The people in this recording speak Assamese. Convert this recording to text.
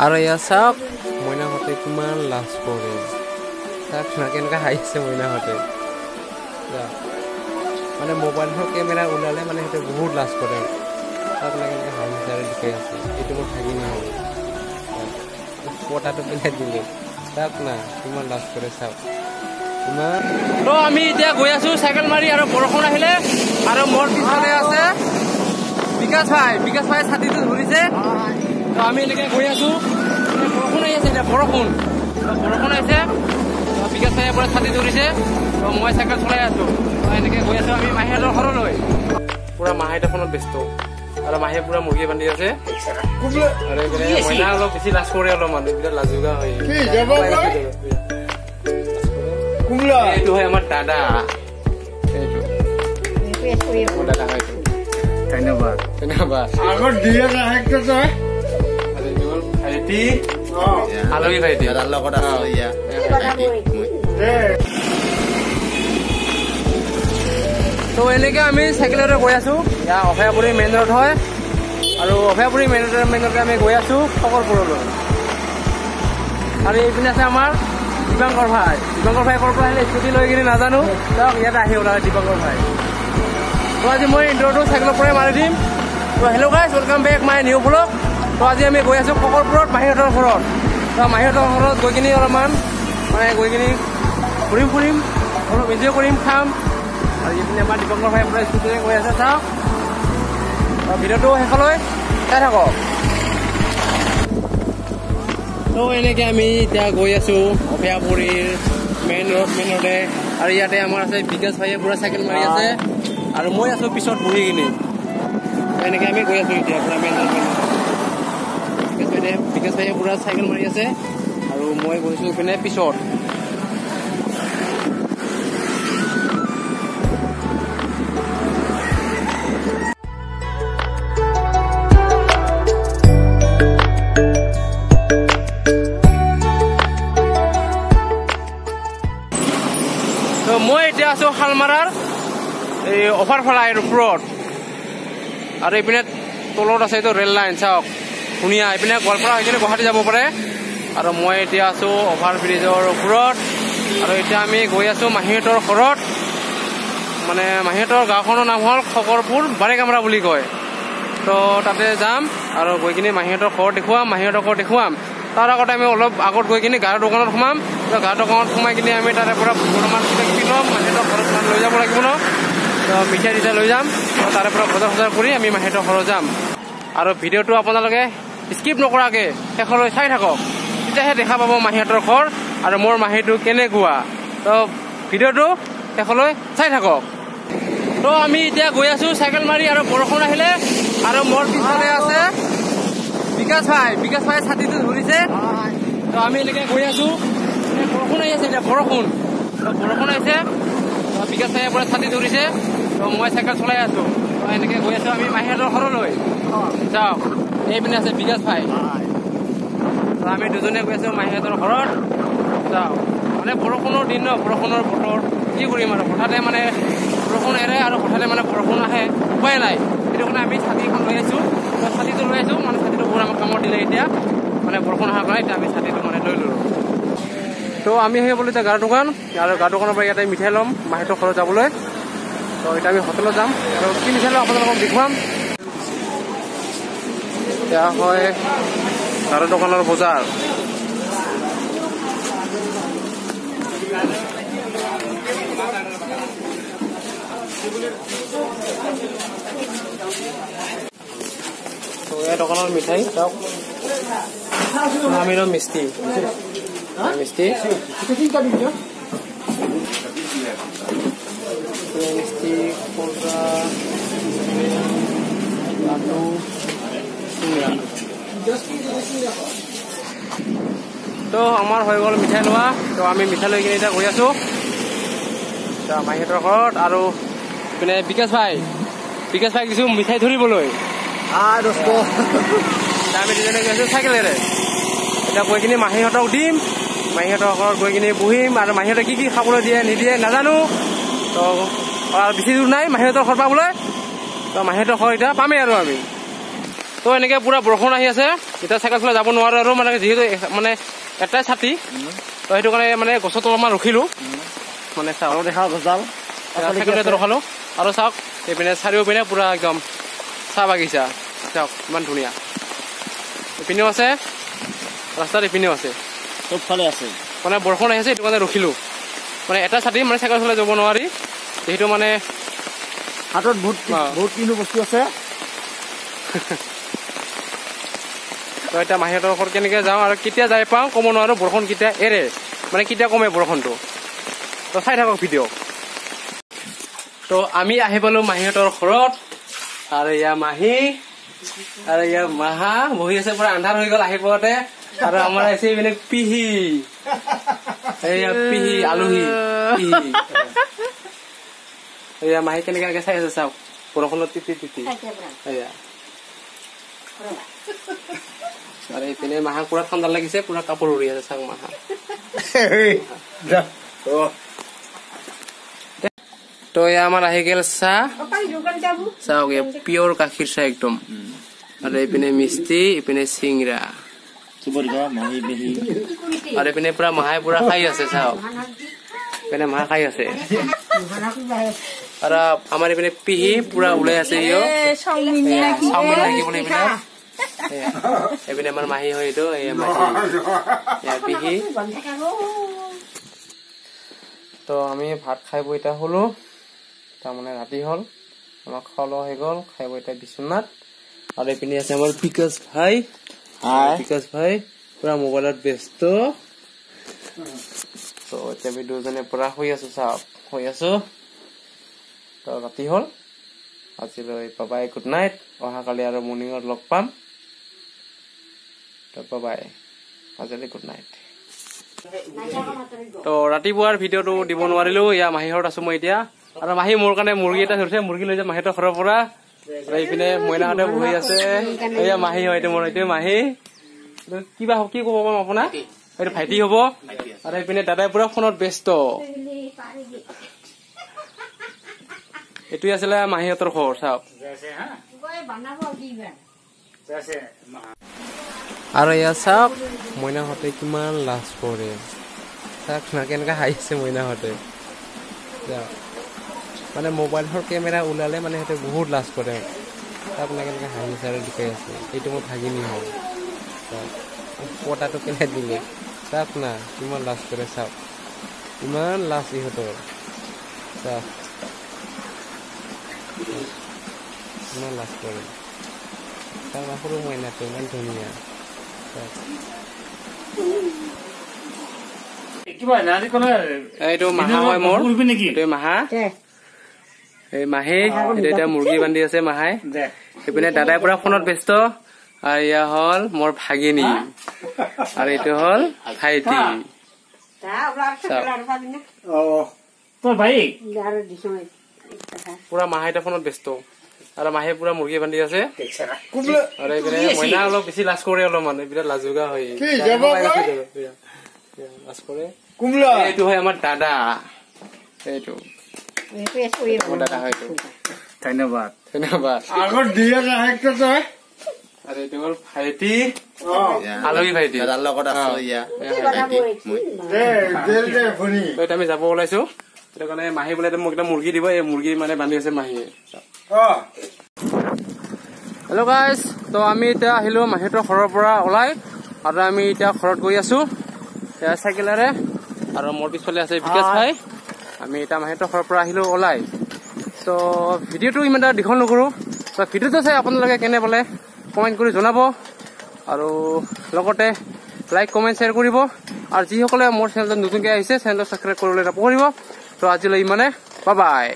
আৰু এয়া চাওক মইনাহঁতে কিমান লাজ কৰে, চাওক না কেনেকুৱা হাঁহিছে মইনাহঁতে। মানে মোবাইলৰ কেমেৰা ওলালে মানে সিহঁতে বহুত লাজ কৰে। চাওক না কেনেকৈ হাঁহিছে আৰু লুকাই আছে। এইটো মোৰ ভাগিনী হয়, পতাটো পেলাই দিলে। চাওক না কিমান লাজ কৰে, চাওক ইমান। তো আমি এতিয়া গৈ আছো চাইকেল মাৰি আৰু বৰষুণ আহিলে। আৰু মোৰ পিছফালে আছে বিকাশ ভাই, বিকাশ ভাই ছাতিটো ধৰিছে। তো আমি এনেকে গৈ আছো, বৰষুণ আহি আছে এতিয়া, বৰষুণ বৰষুণ আহিছে। বিকাশ ভাইয়ে পুৰা ছাতি ধৰিছে, তো মই চাইকেল চলাই আছো। তো এনেকে গৈ আছো আমি মাহীহঁতৰ ঘৰলৈ। পুৰা মাহীহঁতৰ ফোনত ব্যস্ত আৰু মাহীয়ে পুৰা মুৰ্গী বান্ধি আছে। আৰু এইপিনে মইনা অলপ বেছি লাজ কৰে, অলপমান বিৰাট লাজুকা হয়। এইটো হয় আমাৰ দাদা, এইটো মোৰ দাদা হয়। ধন্যবাদ ধন্যবাদ। ভাইটি আলহী ভাইটি দাদাৰ লগত আছো। তো এনেকে আমি চাইকেলেৰে গৈ আছো। ইয়াৰ অভয়াপুৰী মেইন ৰোড হয় আৰু অভয়াপুৰী মেইন ৰোডে আমি গৈ আছো শকৰপুৰলৈ। আৰু এইপিনে আছে আমাৰ দীপাংকৰ ভাই। দীপাংকৰ ভাই ক'ৰ পৰা আহিলে স্কুটি লৈ কিনে নাজানো, চাওক ইয়াতে আহি ওলালে দীপাংকৰ ভাই। তো আজি মই ইণ্ট্ৰটো চাইকেলৰ পৰাই মাৰি দিম। তো hello guys, welcome back my new vlog. তো আজি আমি গৈ আছোঁ শকৰপুৰত মাহীহঁতৰ ঘৰত। তো মাহীহঁতৰ ঘৰত গৈ কিনি অলপমান মানে গৈ কিনি ঘূৰিম ফুৰিম, অলপ এনজয় কৰিম, খাম। আৰু এইপিনে আমাৰ দীপাংকৰ ভাই পুৰা স্কুটিৰে গৈ আছে, চাওক। ভিডিঅ'টো শেষলৈ চাই থাকক। তো এনেকৈ আমি এতিয়া গৈ আছোঁ অভয়াপুৰীৰ মেইন ৰোডে। আৰু ইয়াতে আমাৰ আছে বিকাশ ভাইয়ে পুৰা চাইকেল মাৰি আছে আৰু মই আছোঁ পিছত বহি কিনি। এনেকৈ আমি গৈ আছোঁ এতিয়া পুৰা মেইন ৰোড। বিকাশ ভাইয়ে পুৰা চাইকেল মাৰি আছে আৰু মই গৈছোঁ ইপিনে পিছত। তো মই এতিয়া আছোঁ শালমাৰাৰ এই অফাৰফালাইৰ ওপৰত। আৰু এইপিনে তলত আছে এইটো ৰেল লাইন, চাওক ধুনীয়া। এইপিনে গোৱালপাৰা হৈ কিনে গুৱাহাটী যাব পাৰে। আৰু মই এতিয়া আছোঁ অভাৰ ব্ৰিজৰ ওপৰত। আৰু এতিয়া আমি গৈ আছোঁ মাহীহঁতৰ ঘৰত। মানে মাহীহঁতৰ গাঁওখনৰ নাম হ'ল শকৰপুৰ বাৰেকামৰা বুলি কয়। তো তাতে যাম আৰু গৈ কিনে মাহীহঁতৰ ঘৰ দেখুৱাম, মাহীহঁতৰ ঘৰ দেখুৱাম। তাৰ আগতে আমি অলপ আগত গৈ কিনে গাৰ দোকানত সোমাম। তো গাৰ দোকানত সোমাই কিনে আমি তাৰে পৰা বৰ্তমান কিবা কিবি ল'ম, মাহীহঁতৰ ঘৰত লৈ যাব লাগিব ন। তো মিঠাই চিঠাই লৈ যাম, তাৰে পৰা বজাৰ চজাৰ কৰি আমি মাহীহঁতৰ ঘৰত যাম। আৰু ভিডিঅ'টো আপোনালোকে স্কিপ নকৰাকৈ শেষলৈ চাই থাকক, তেতিয়াহে দেখা পাব মাহীহঁতৰ ঘৰ আৰু মোৰ মাহীটো কেনেকুৱা। তো ভিডিঅ'টো শেষলৈ চাই থাকক। তো আমি এতিয়া গৈ আছোঁ চাইকেল মাৰি আৰু বৰষুণ আহিলে। আৰু মোৰ পিছফালে আছে বিকাশ ভাই, বিকাশ ভাই ছাতিটো ধৰিছে। তো আমি এনেকৈ গৈ আছোঁ, বৰষুণ আহি আছে এতিয়া, বৰষুণ বৰষুণ আহিছে। বিকাশ ভাইয়ে পুৰা ছাতি ধৰিছে, তো মই চাইকেল চলাই আছোঁ। তো এনেকৈ গৈ আছোঁ আমি মাহীহঁতৰ ঘৰলৈ। চাওক এইপিনে আছে বিকাশ ভাই। তো আমি দুজনে গৈ আছোঁ মাহীহঁতৰ ঘৰত। চাওক মানে বৰষুণৰ দিন ন, বৰষুণৰ বতৰ, কি কৰিম আৰু। হঠাতে মানে বৰষুণ এৰে আৰু হঠাতে মানে বৰষুণ আহে, উপায় নাই। সেইটো কাৰণে আমি ছাতিখন লৈ আহিছোঁ। তো ছাতিটো লৈ আহিছোঁ, মানে ছাতিটো বহুত আমাক কামত দিলে এতিয়া, মানে বৰষুণ অহাৰ কাৰণে এতিয়া আমি ছাতিটো মানে লৈ ল'লোঁ। তো আমি আহি পালোঁ এতিয়া গাৰ দোকান। আৰু গাৰ দোকানৰ পৰা ইয়াতে মিঠাই ল'ম মাহীহঁতৰ ঘৰত যাবলৈ। তো এতিয়া আমি হোটেলত যাম আৰু কি মিঠাই ল'ম আপোনালোকক দেখুৱাম। এয়া হয় গাৰ দোকানৰ বজাৰ। তো এই দোকানৰ মিঠাই চাওক, আমি ল'ম মিষ্টি। মিষ্টি মিষ্টি খোজা লাডু চিংৰা। তো আমাৰ হৈ গ'ল মিঠাই লোৱা। তো আমি মিঠাই লৈ কিনে এতিয়া গৈ আছোঁ মাহীহঁতৰ ঘৰত। আৰু ইপিনে বিকাশ ভাই, বিকাশ ভাই দিছোঁ মিঠাই ধৰিবলৈ। আমি দুজনে গৈ আছোঁ চাইকেলেৰে। এতিয়া গৈ কিনে মাহীহঁতক দিম, মাহীহঁতৰ ঘৰত গৈ কিনে বহিম। আৰু মাহীহঁতে কি কি খাবলৈ দিয়ে নিদিয়ে নাজানো। তো আৰু বেছি দূৰ নাই মাহীহঁতৰ ঘৰ পাবলৈ। তো মাহীহঁতৰ ঘৰ এতিয়া পামেই আৰু আমি। তো এনেকৈ পূৰা বৰষুণ আহি আছে, এতিয়া চাইকেল চলাই যাব নোৱাৰো আৰু, মানে যিহেতু মানে এটাই ছাতি, তো সেইটো কাৰণে মানে গছত অলপমান ৰখিলোঁ, মানে চাওক চাইকেল ৰখালো। আৰু চাওক এইপিনে চাৰিওপিনে পূৰা একদম চাহ বাগিচা, চাওক ইমান ধুনীয়া। এইপিনেও আছে ৰাস্তাত, এইপিনেও আছে, চবফালে আছে। মানে বৰষুণ আহি আছে, সেইটো কাৰণে ৰখিলোঁ। মানে এটা ছাতি মানে চাইকেল চলাই যাব নোৱাৰি, যিহেতু মানে হাতত বহুত বহুত কিনো বস্তু আছে। তো এতিয়া মাহীহঁতৰ ঘৰত কেনেকৈ যাওঁ আৰু কেতিয়া যাই পাওঁ ক'ব নোৱাৰোঁ, বৰষুণ কেতিয়া এৰে, মানে কেতিয়া কমে বৰষুণটো। তো চাই থাকক ভিডিঅ'। তো আমি আহি পালোঁ মাহীহঁতৰ ঘৰত, আৰু ইয়াৰ মাহী আৰু ইয়াৰ মাহা বহি আছে, পুৰা আন্ধাৰ হৈ গ'ল আহি পোৱাতে। আৰু আমাৰ আহিছে এইপিনে পিহি, এইয়া পিহি আলহী পিহি। এয়া মাহী কেনেকে কেনেকে চাই আছে চাওক, বৰষুণত তিতি তিতি। এয়া আৰু এইপিনে মাহা পুৰা ঠাণ্ডা লাগিছে, পুৰা কাপোৰ উৰি আছে চাওক মাহা। তো এয়া আমাৰ আহি গ'ল চাহ, চাওক এয়া পিয়ৰ গাখীৰ চাহ একদম। আৰু এইপিনে মিষ্টি, এইপিনে চিংৰা, আৰু এইপিনে পুৰা মাহাই পুৰা খাই আছে চাওক, এইপিনে মাহা খাই আছে। আৰু আমাৰ এইপিনে পিহি পুৰা ওলাই আছে, চাওমিন লাগিব এইপিনে। এইপিনে আমাৰ মাহী হয় এইটো, এয়া মাহী, এয়া পিহি। তো আমি ভাত খাই বৈ এতিয়া হ'লো, তাৰমানে ৰাতি হ'ল, আমাৰ খোৱা লোৱা হৈ গ'ল, খাই বৈ এতিয়া বিচনাত। আৰু এইপিনে আছে আমাৰ বিকাশ ভাই, বিকাশ ভাই পুৰা মোবাইলত ব্যস্ত। তো এতিয়া আমি দুজনে পুৰা শুই আছো, চাওক শুই আছো। তো ৰাতি হ'ল, আজিলৈ বাই, গুড নাইট। অহাকালি আৰু মৰ্ণিঙত লগ পাম। তো বাই, আজিলৈ গুড নাইট। তো ৰাতিপুৱাৰ ভিডিঅ'টো দিব নোৱাৰিলো, ইয়াৰ মাহীহঁত আছো মই এতিয়া। আৰু মাহী মোৰ কাৰণে মুৰ্গী এটা ধৰিছে, মুৰ্গী লৈ যাম মাহীহঁতৰ ঘৰৰ পৰা। আৰু এইপিনে মইনাহঁতে বহি আছে, এয়া মাহী হয় এইটো, মোৰ এইটো মাহী। কিবা কি ক'ব পাম আপোনাক, এইটো ভাইটি হ'ব। আৰু এইপিনে দাদাই পুৰা ফোনত ব্যস্ত। এইটোৱে আছিলে মাহীহঁতৰ ঘৰ, চাওক। আৰু এয়া চাওক মইনাহঁতে কিমান লাজ কৰে, চাওক না কেনেকুৱা হাঁহিছে মইনাহঁতে। মানে মোবাইলৰ কেমেৰা ওলালে মানে সিহঁতে বহুত লাজ কৰে। চাওক না কেনেকৈ হাঁহিছে আৰু লুকাই আছে। এইটো মোৰ ভাগিনী হয়, পতাটো কেনে দিলে, চাওক না কিমান লাজ কৰে, চাওক ইমান লাজ ইহঁতৰ, চাওক ইমান লাজ কৰে। চাওক না সৰু মইনাটো ইমান ধুনীয়া। এইটো মাহা হয় মোৰ, এইটো মাহা, এই মাহী। এইটো এতিয়া মুৰ্গী বান্ধি আছে মাহাই। সেইপিনে দাদাই পুৰা ফোনত ব্যস্ত। আৰু এয়া হ'ল মোৰ ভাগিনী, আৰু এইটো হ'ল ভাইটি। পুৰা মাহাই এতিয়া ফোনত ব্যস্ত, আৰু মাহীয়ে পুৰা মুৰ্গী বান্ধি আছে। আৰু এইপিনে মইনা অলপ বেছি লাজ কৰে, অলপমান বিৰাট লাজুকা হয়, লাজ কৰে। এইটো হয় আমাৰ দাদা, এইটো দাদা হয় এইটো। ধন্যবাদ, ধন্যবাদ। আৰু এইটো হ'ল ভাইটি, আলহী ভাইটি, দাদাৰ লগত আছো। এতিয়া আমি যাব ওলাইছো, সেইটো কাৰণে মাহী বোলে মোক এটা মুৰ্গী দিব, এই মুৰ্গী মানে বান্ধি আছে মাহীয়ে। হেল্ল' গাইজ, তো আমি এতিয়া আহিলো মাহীহঁতৰ ঘৰৰ পৰা ওলাই, আৰু আমি এতিয়া ঘৰত গৈ আছো চাইকেলেৰে। আৰু মোৰ পিছফালে আছে বিকাশ ভাই। আমি এতিয়া মাহীহঁতৰ ঘৰৰ পৰা আহিলো ওলাই। তো ভিডিঅ'টো ইমান এটা দীঘল নকৰোঁ, তো ভিডিঅ'টো চাই আপোনালোকে কেনে পালে কমেণ্ট কৰি জনাব, আৰু লগতে লাইক কমেণ্ট শ্বেয়াৰ কৰিব। আৰু যিসকলে মোৰ চেনেলটো নতুনকৈ আহিছে, চেনেলটো ছাবস্ক্ৰাইব কৰিবলৈ নপাহৰিব। তো আজিলৈ ইমানে, বাই বাই।